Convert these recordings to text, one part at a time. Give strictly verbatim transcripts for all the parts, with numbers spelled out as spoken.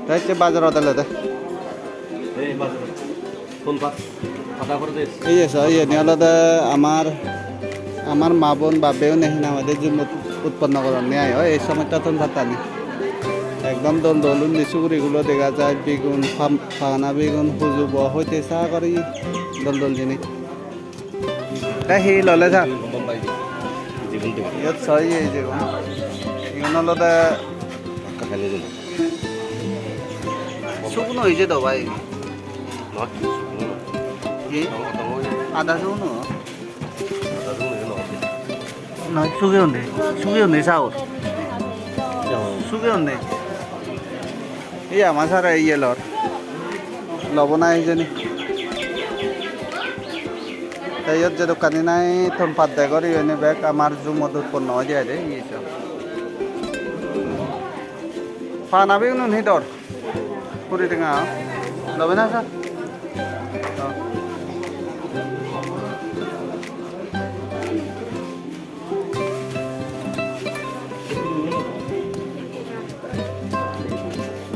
Te ecche bajarot elede. Ei bajarot. Ton pat, pada guri de. Ei je so, iyeni olode amar, amar ma bon bap-bhei une hi nang hoide jumot utponno goronne ai, oi ei somosta ton pattani. Ekdom dol dol undi sugurigulo dega jai, bigun, pam-, pagana bigun, huju bo hoite sagor ye, dol dol jinis. Te hi lole sir? Jigun degong. Iyot so ye jigun. Igun olode Hakkani jigun. Sugno oye do bhai. Not sugno. Ye? Ada sugno. Ada sugno no. No, sugi onde. Sugi onde saur. Sugi onde. Iya, ama sare iye lor. Lobo na hijeni. Te iyot jedokkani nahi ton pat degor, iyeni bek amar jumot utponno oide ai de, iye so. Pagana bigunun hi dor? Kuri tenga. Lobe na sir? Oh.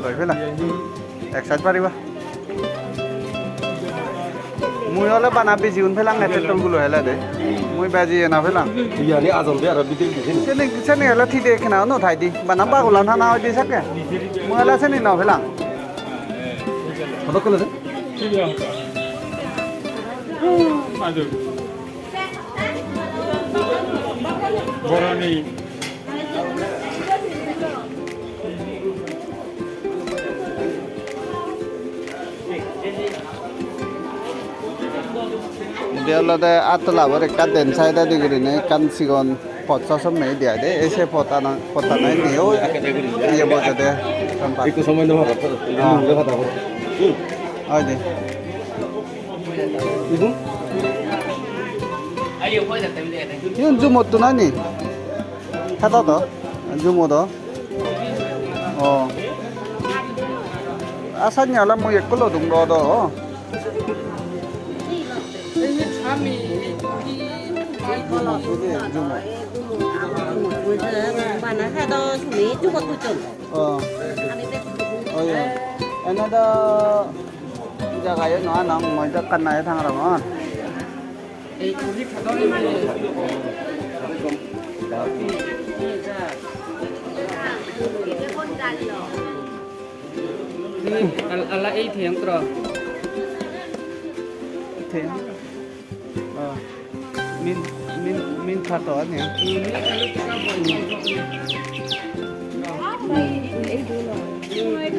Loi pela. Ek side pariba. Mui ole bana bijigun pelang, ete tolgulo hele de. Mui bejiye no pelang. Iyani ajon de aro bidire bijigun. Seni, seni hele thide ekkena no thai di. Bana bagulan hana hoide sakke. Mui ole seni no pelang. Hodok kole de? Boroni. Indi olode Attolabor ekka den side-odi gurinei ekkan sigon pot sosomme indi ai de. Ei se potano, potano indi oi iye bojede. Ekku somoy no hodo, ah, hodo. Hmm. Oi de. Igun? Igun jumottun ai ni? Hada do? Jumot do? Oh. Asa nyala mui ekko lodung do do. Jumot. Bana hado sumi jumot puchon. Oh. Oh, iya. Ene do jaga yo no anong, mui do ekkan nayo thangrongor. Ala ei thiyang tro. Thiyang. Oh. Min, min, min phato ani.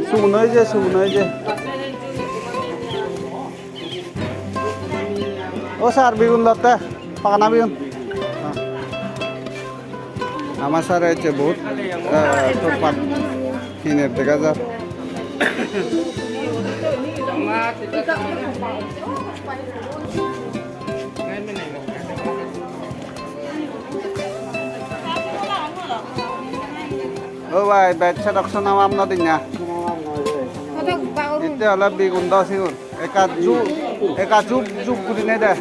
Sugun oye, sugun oye. O sir, bigun lotte, pagana bigun. Ama sir ecche bohut, eh, ton pat hiner dega jar. O bhai, bej sedok sonam am no dinna. Itte ole bigun do sigun. Ekka ju-, ekka juk juk gurinei de.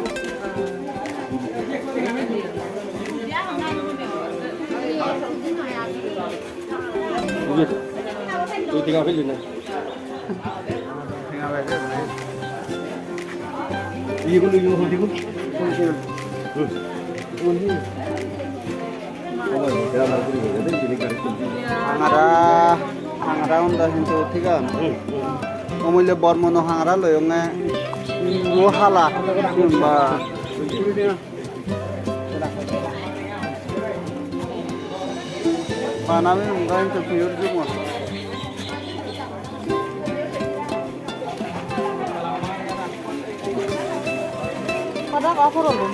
Tui tenga peli na? Iye gulo, iye gulo, iye gulo. Hangara, hangara honda hintu thik age. Omullo Bormono hangara loyonge. O hala. Ba. Banami honda hintu pure jumot. Pada ka porolun?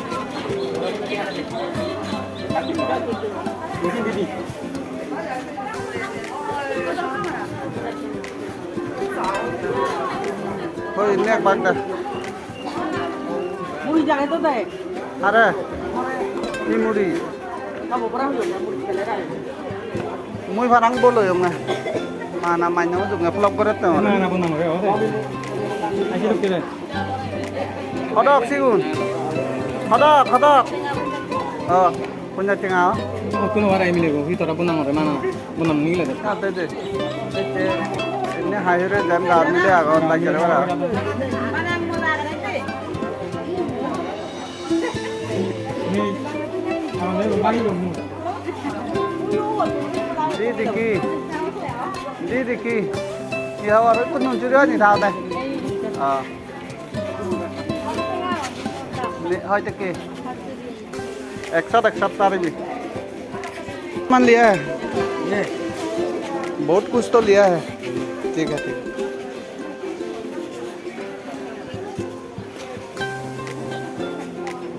Hoi, nek bak da. Muri jage to de. Are, hi muri? Mui parang bolo yonge. Mana manya ujunge vlog gorette. Na, na, bona gore, ode. Aji rokke de. Hodok sigun. Hodok, hodok. Oh. Ponjaj tenga. Hono warai milebo, hi tora bonang ore mana, bonang nigile de. Ah, de, de. Ecche, enne hai hure jem gar mile agon, lagere bara. Di, di ki? Di, di ki? Ki habar? Ekku nun churi ani tha de. Ah. Ne, hoy de ki? Eksat, eksat paribi. Man liya hai? Ye. Bahut kuch to liya hai. Thik hai, thik hai.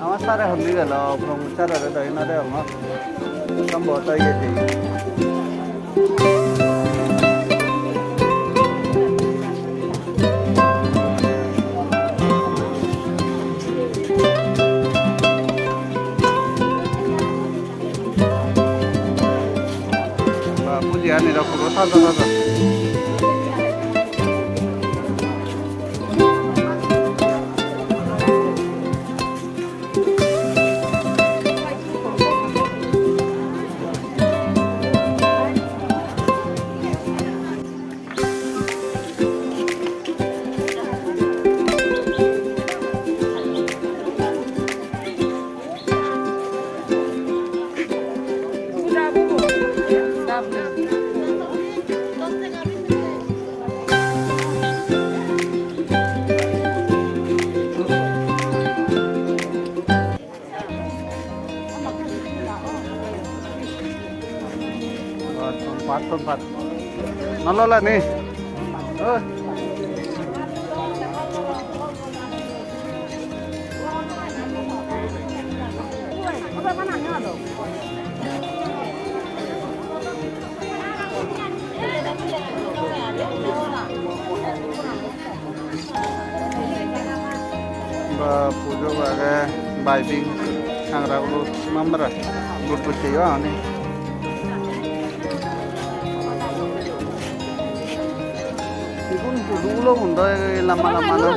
Amar sare hondi gelo, Pramod sare do hina degongor. Sombhoboto iye jeye. Ba, puji ani do puro taja taja. Pat, pat, pat. Nalala ni. Oh. Ba, pujo age, baibing, sangra gulo, mamra, gut gut jeyo ani. Sigun pujo gulo hundo lamba lamba no.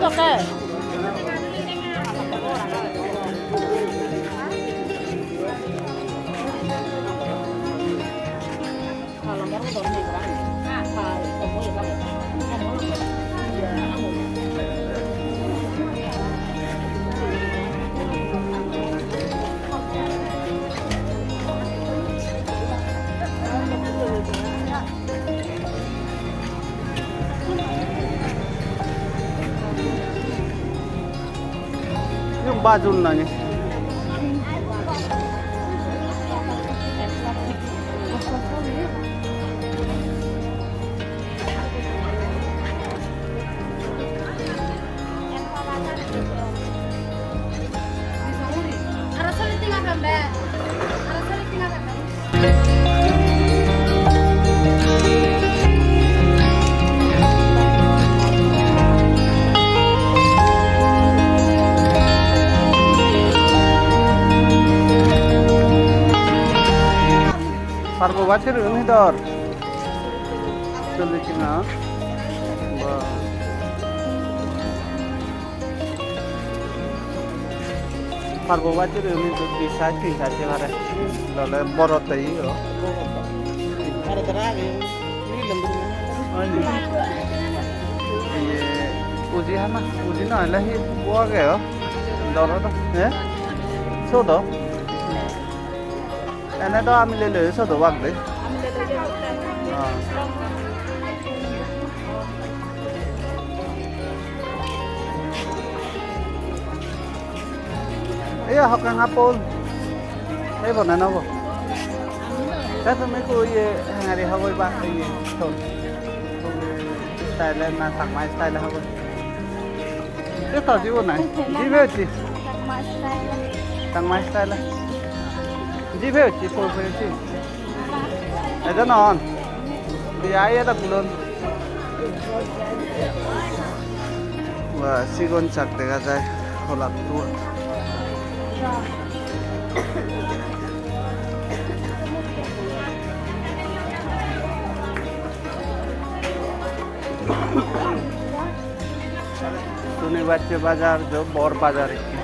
Yung bajul nani. Parbo bachir uni dor. Chollish tenga. Ba. Parbo bachire uni do di size, tin size pare. Lole boro te iyo. Ani. Iye, uji hana, uji no hele hi bo age o. Doro do, eh? So do. Ene do ami lele sot obak de. Ah. Iya, hokkeng apple. Ei, bana nobo. Te tumi ku iye hengari hoboi ba, iye, thon. Style na, Chakma style hoboi. Ei to jibo nai. Jibe uchi. Chakma style. Jibe uchi, po pe uchi. Ejo non. Di ai eta kulon. Ba, sigon sak dega jai, holatto. Sunibar se bazar, jo bor bazar ekkan.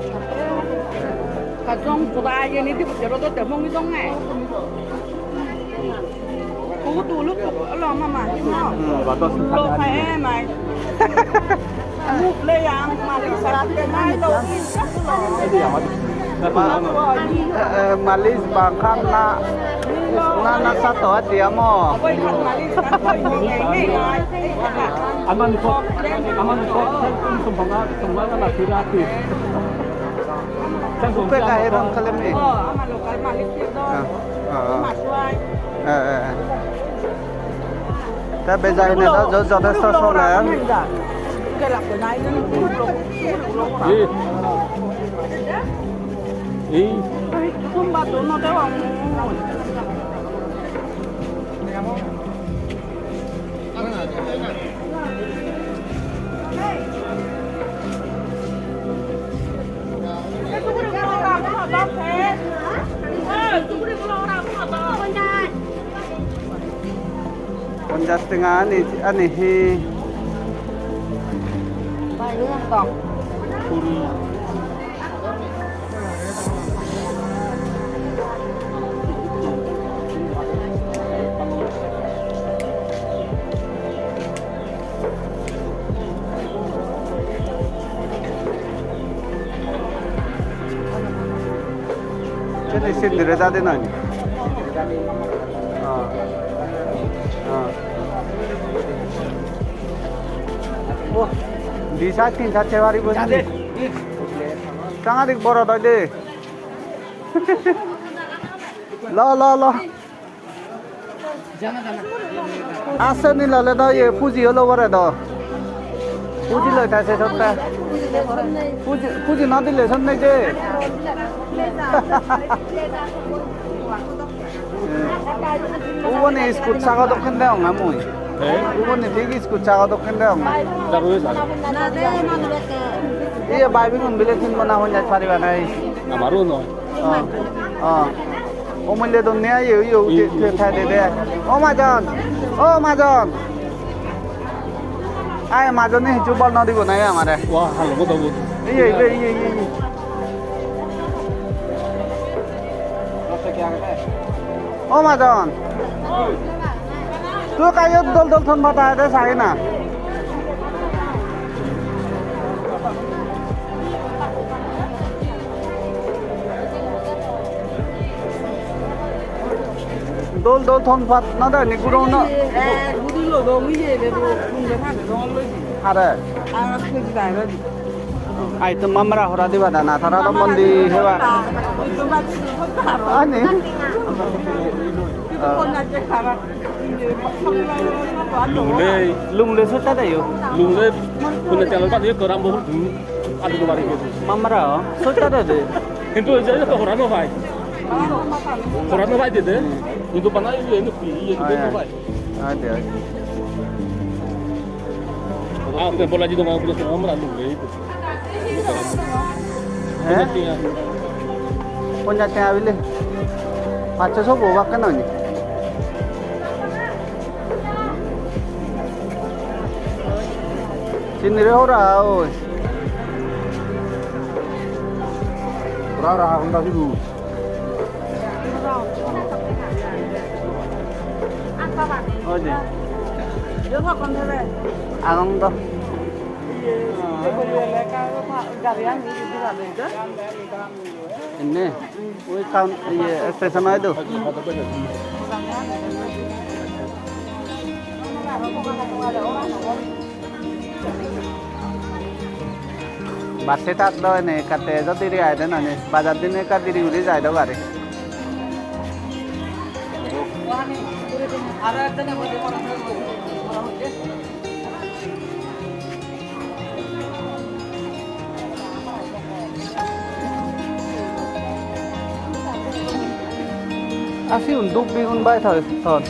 Ka jong kuda yeni di bujero do te mongi dong ne. Ku tu lu tu lo mama, no. Hmm, ba dos. Lo ka e mai. Mu le yang mali sarat te mai lo. Ini ya, Mat. Ma-, eh, eh, malis bangkhan na, na, na sato ati amo. Aman ko, aman ko, sembanga, sembanga na tirati. Uppe ka herong kalemi. Oh, ama local malik tir do. Ah, ah, ah. Mas wai. Eh, eh, eh. Te bejai ne do jo-, jotesto soler. Ei. Ei. Ponjas tenga ani, ani hi? Puri. Sini sindire dadi nani. Ah. Ah. Oh, di side tin side se paribo sini. Sangadik boro doi de. Lo, lo, lo. Ase ni lole do ye puji olo bore do. Puji loi thai se sotta. Puji, puji no dile son nei je. Uboni school sago dokken degonge mui. Eh? Uboni thik school sago dokken degonge. Daru oi jai. Iye, baibigun bile tin bona hon jai pariba nai. Amaru noi. Oh, oh. Omole donne aye, oye, uje, uje, thai de de. O majon, o majon. Ai, majone hissu bol no dibo nai amare. Wah, halo ko dobo. Iye, iye, iye, iye, iye. O majon. Tu kayo dol dol thon bata de sai na. Dol dol thon pat na de ni guro na. Eh, gudu lo do mi ye de do kun de thane do lo ji. Are. Ara kun ji dai lo ji. Ai to mamra hora diba dana, tara do mondi heba. Ani? Lungle. Lungle sotta de yo. Lungle kune telo ta de ko rambo adu ko bari. Mamra sotta de de. Hintu je ko hora no pai. Hora no pai de de. Hintu bana ye no pi ye no pai. Ade, ade. Ah, te bola ji do ma pura se mamra lungle. He? Ponjaj tenga bile? Pachsho sobo bakke noi ni? Sinire hora oi. Hora hora honda sidu. Oi de. Agong do. Enne? Oi ekkan iye station oi do. Bus-e tat do ene ekka te ejo diri aide nani. Bajar dine ekka diri guri jai do gari. A sigun duk bigun bai thoi ton.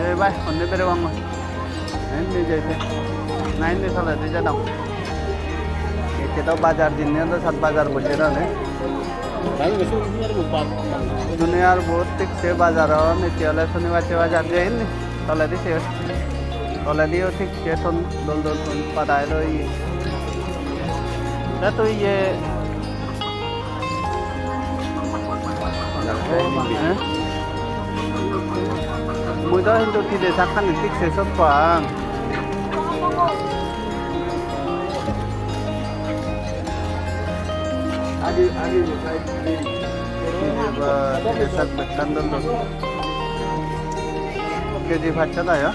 Ei bhai, honni berebong? Indi jai te. Na, indi toledi jadong. Ecche do bazar, dinne do sat bazar bojje do ne. Duniya ar bohut thik se bazar on, ecche ole sonibar se bazar je indi. Toledi se. Tolediyo thik se ton dol dol ton pada elo iye. Da to iye Eh? Mui do hintu tide sakkani thik se sot pang. Ba, tide sak bekkan dol dol. Keji paccha da ya?